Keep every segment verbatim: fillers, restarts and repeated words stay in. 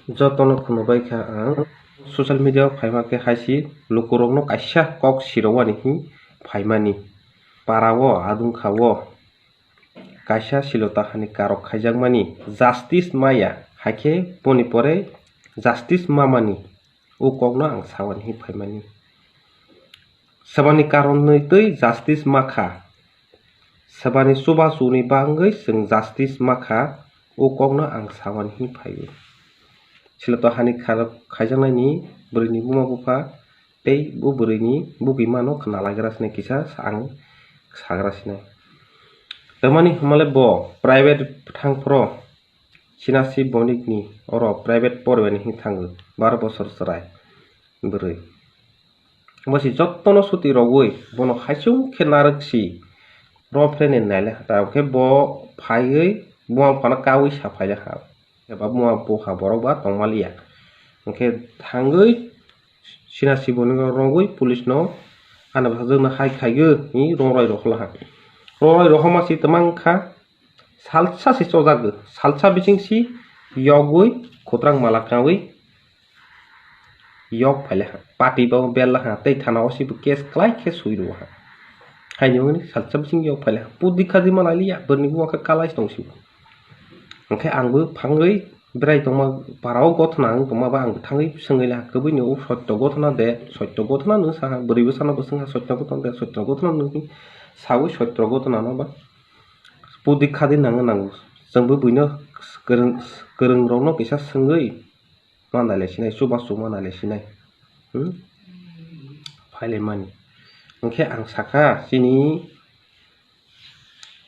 Jotono khwnabai kha ang, social media o phaima khe hai si lukurokno kaisa kok sirowani hi phaimani. Para o adung kha o kaisa silota hani karok khaijakmani, justice maya, hai khe boni pore justice mamani o kokno ang sawani hi phaimani. Swbani karon nwi twi justice ma kha, swbani chubachu ni bangwi chwng justice ma kha, o kokno ang sawani hi phaiwi. Silota hani kharok khaijaknaini bwrwini buma bupha tei o bwrwini bugwi mano khna laigra sinai kisa ang sagra sinai. Tamani hwnmale bo private thang phro Sinasi Bonik ni oro private poribani hwnwi thango, baro bosor chwrai bwrwi. Bo si jottono suti rogwi bono haichung khe narwk si ro phleni naile ha ta, hwnkhe bo phaiwi buma buphano kaui sa phaile ha, eba buma bupha borok ba tongmaliya. Hwnkhe thangwi Sinasi Bonik no rogwi police no, "Ani bwsajwk no hai khaio," hwnwi rongroi rohorla ha. Rongroi rohorma si twmang kha, salsa se chojagwi, salsa bising si yogwi khutrang mala kaui yok phaile ha, pati bo berla ha, tei thana o si bo case kwlai khe swi rw ha. Haini wngwi salsa bising yok phaile ha, pudi khaji ma nai liya, bwrwini buma khe kalai se tong si bo. Hwnkhe ang bo phangwi berai tongma, para o gothona wng tongma ba ang bo thangwi swngwi la ha, kwbwi ni o sotto gothona de, sotto gothona nw sa ha, bwrwi bwsano bo swng ha, sotto gothona de, sotto gothona nw sawi sotto gothona no ba. Pudi khadi nangwi nango. Chwngbo buino kwrwng, kwrwng rokno kisa swngwi ma naile sinai, chubachu ma naile sinai. Hmm? Phailaimani. Hwnkhe ang sakha, chini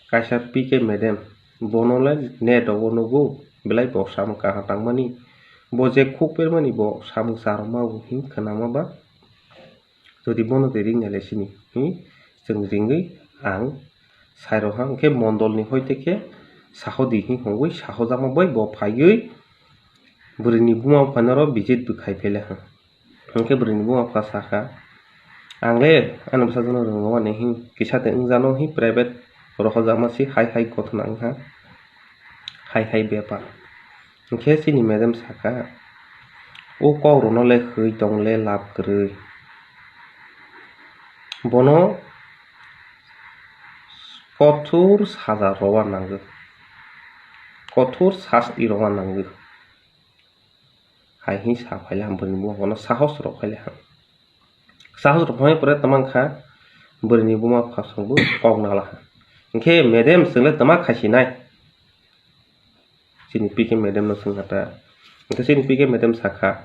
kaisa P K madam, bono le net rogo nugo, belai bo samung kaham tangmani. Bo je khuk permani bo samung charwma bo hin khwnama ba. Jodi bono twi ring nai le sini, hi, chwng ringwi ang sai rw ha, hwnkhe mondol ni hoi te khe saho di hi hongwi saho jakma bai bo phaiwi bwrwi ni buma bupha no oro visit bo khai phaile ha. Hwnkhe bwrwi ni buma bupha sakha, "Ang le ani bwsajwk no rwngmani hi kisa de wng jano hi private rohorjakma si hai hai gothona wng ha, hai hai bepar." Hwnkhe chini madam sakha, "O kok rwno le hwi tong le lab kwrwi. Bono kothor saja rwna nangwi, kothor sasti rwna nangwi," hai hi sa phaile ham bwrwini buma bono sahos rw phaile ham. Sahos rw phaimani pore twmang kha bwrwini buma bupha songbo kok nala ha. Hwnkhe madam chwng le twma khaisinai? Chini P K madam no swngkha ta. Hwnkhe chini P K madam sakha,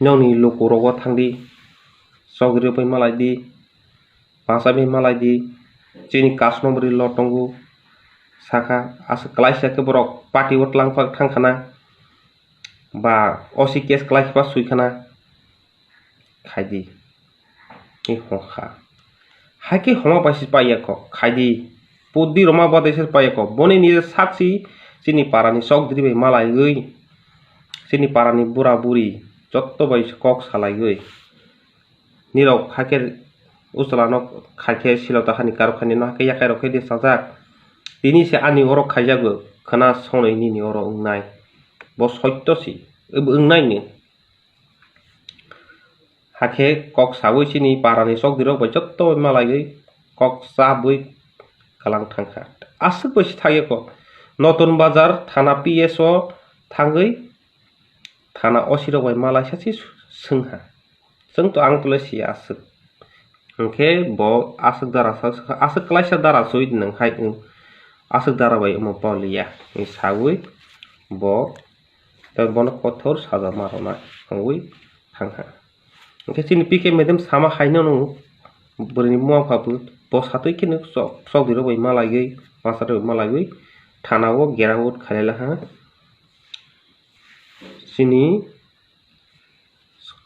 "Nokni luku rogo thangdi, chokri bai malai di, pacha bai malai di, chini customer rok tongo," sakha, aswk klaisa khe borok party o twlang phak thangkhana, ba O C case klai khe ba swikhana. Khaidi. Tei hongkha. Haikhe homa bai se paiya kho. Khaidi. Puddi roma badai se paiya kho. Boni nije sakchi chini parani chokdiri bai malaiwi, chini parani bura buri jotto bai se kok salaiwi. Nirok haikhe uchalano khaikhe silota hani karokhaini no haikhe yakai rok khe di sajak. Tini se ani oro khaijago khwna sonwi nini oro wngnai. Bo soitto si. Wngnai ni. Hakhe kok sawi chini parani chokdirok bai jotto bai malaiwi kok chabwi kalang thangkha. Aswk bai se thangya kok. Notun Bazar thana P S o thangwi thana O C rok bai malaisa se swngha. Chwng to ang tole si aswk. Hwnkhe bo aswk dara sa, aswk klaisa dara soi nwng hai wng. Aswk dara bai omo pau liya. Sawi bo tei bono kothor saja ma rwna wngwi thangkha. Hwnkhe chini P K madam sama haino nw bwrwini buma bupha bo satwi kheno chok, chokdiro bai malaiwi, masa rok bai malaiwi thana o gera o khalai laha. Chini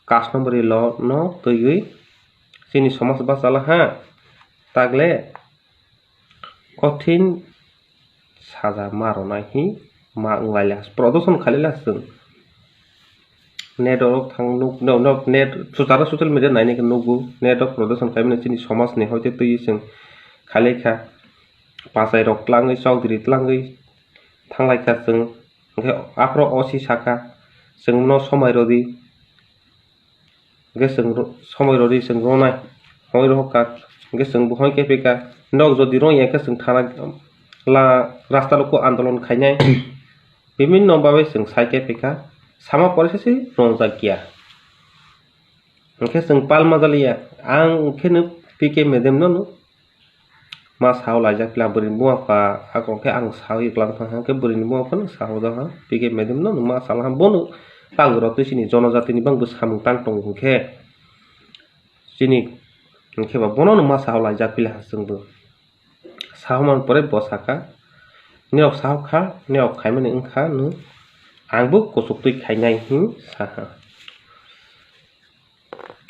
customer rok no twiwi chini somaj bachalaha, tagle kothin saja ma rwnai hi ma wng laila, production khalai la chwng. Net rok thang nuk, nok, nok, net, swcharo social media nainai khe nukgo, net rok production khaimani chini somaj ni hoite twiwi chwng khalai kha. Pachai rok tlangwi, chokdiri tlangwi thanglai kha chwng. Hwnkhe aphuru O C sakha, "Chwngno somai rwdi." Hwnkhe chwng ro-, somai rwdi, chwng rwnai, hoi rohorkha. Hwnkhe chwngbo hoi khe phikha, nok jodi rwngya khe chwng thana la-, rasta luku andolon khainai. Bibhinno babe chwng sai khe phikha, sama pore se se rwngjak ya. Hwnkhe chwng pal ma jaliya, ang kheno P K madam no no ma sao laijak pila bwrwini buma pha, ako khe ang sawi kwlangkha, hwnkhe bwrwini buma phano sao da ha, P K madam no ma sala ha, bono tagwi rw twi chini jonojatini bangbo samung tang tongo hwnkhe, chini hwnkhe ba bono no ma sao laijak pila ha chwngbo. Sao man pore bo sakha, "Nirok sao kha, nirok khaimani wngkha nw, angbo kuchuk twi khainai," hwn saha.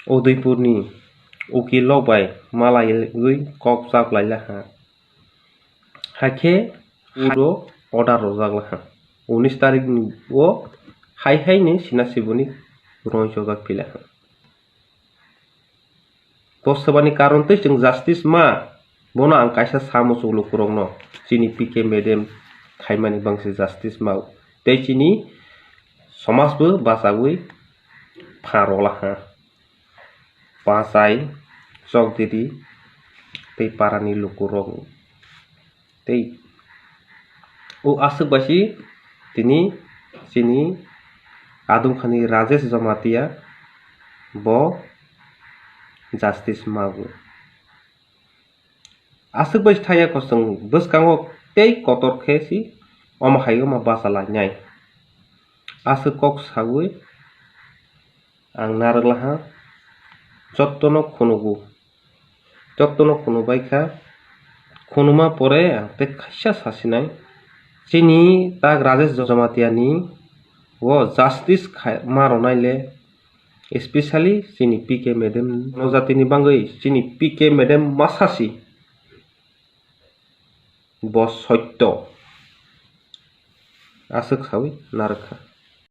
Udaipurni ukil rok bai malaiwi kok chap lai laha. Hakhe uro order rwjak laha. Unis tarikni o hai hai ni sina siboni roi chojak phi laha. Bo swbani karon tei chwng justice ma, bono ang kaisa samo chuklo kwrwngno, chini P K madam khaimani bangsi justice ma, tei chini somaj bo bachagwi pha rwla ha. Pachai, chokdidi tei parani lukurok tei o aswk bai si tini chini Adamkhani Rajesh Jamatia bo justice mago. Aswk bai si thaya kosong bwskango tei kotor khe si omo hai omo bacha lainai. Aswk kok sawi ang narwk laha, jottono khunugo. Jottono khunu bai kha, khunuma pore ang tei kaisa sasinai. Chini tak Rajesh Jamatia ni o justice khai ma rwnai le, especially chini P K madam no jatini bangwi chini P K madam ma sasi bo sotto aswk sawi narwk kha.